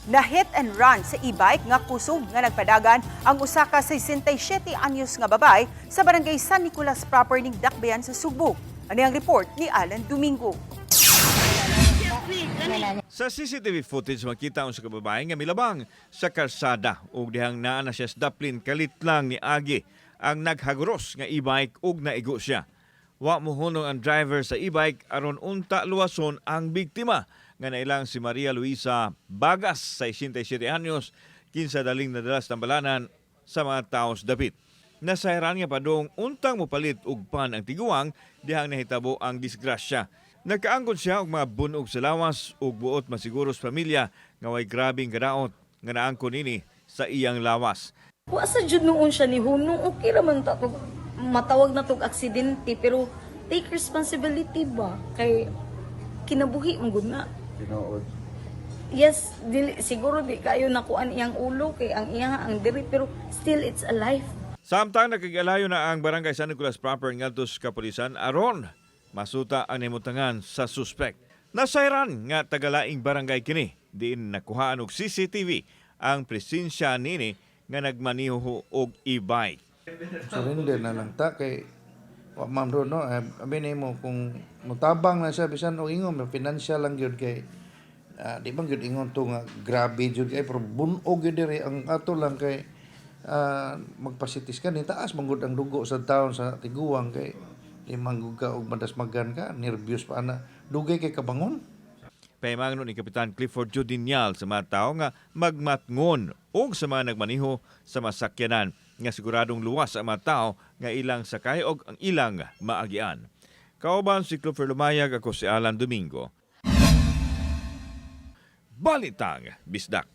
Na hit and run sa e-bike nga kusog nga nagpadagan ang usa ka 67 anyos nga babae sa Barangay San Nicolas proper ning Dakbayan sa Sugbo. Ani ang report ni Alan Domingo. Sa CCTV footage, makita ang sa kababae nga milabang sa karsada ug dihang naa na siya sa daplin, kalit lang ni agi ang naghaguros nga e-bike ug naigo siya. Wa mohunong ang driver sa e-bike aron unta luwason ang biktima nga nailang si Maria Luisa Bagas sa 67 anyos, kinsa daling nadala sa tambalanan sa mga tao sa dapit. Nasayran nga padong untang mopalit og pan ang tiguang dihang nahitabo ang disgrasya. Nakaangkon siya og mga bunog sa lawas ug buot masiguro sa pamilya nga way grabeng kadaot nga naangkon nini sa iyang lawas. Wa sa jud noon siya ni hunong, okay ra man ta matawag na tog aksidente, pero take responsibility ba, kay kinabuhi man gud na. Tinuod. Yes, dili siguro di kayo nakuan iyang ulo kay ang iya ang diri, pero still it's a life. Samtang nakigalayo na ang Barangay San Nicolas proper ngadto sa kapulisan aron masuta ang nahimutangan sa suspect. Nasayran nga tagalaing barangay kini, diin nakuhaan og CCTV ang presensya nini nga nagmaniho og e-bike. Surrender na lang ta kay wa man ro, no, eh, abi nimo kung mutabang na siya bisan og ingon financial lang gyud kay di man gyud ingon to nga grabe jud kay, pero bun-og gyud diri ang ato lang kay magpa-CT scan ni taas man gud ang dugo sa taon sa tiguang kay di man gud ka og madasmagan ka, nervyos pa ana, dugay kay kabangon. Pahimangno ni Kapitan Clifford Judinial sa mga tao nga magmatngon og sa mga nagmaniho sa masakyanan nga siguradong luwas ang mga tao nga ilang sakay og ang ilang maagian. Kauban si Clifford Lumayag, ako si Alan Domingo. Balitang Bisdak.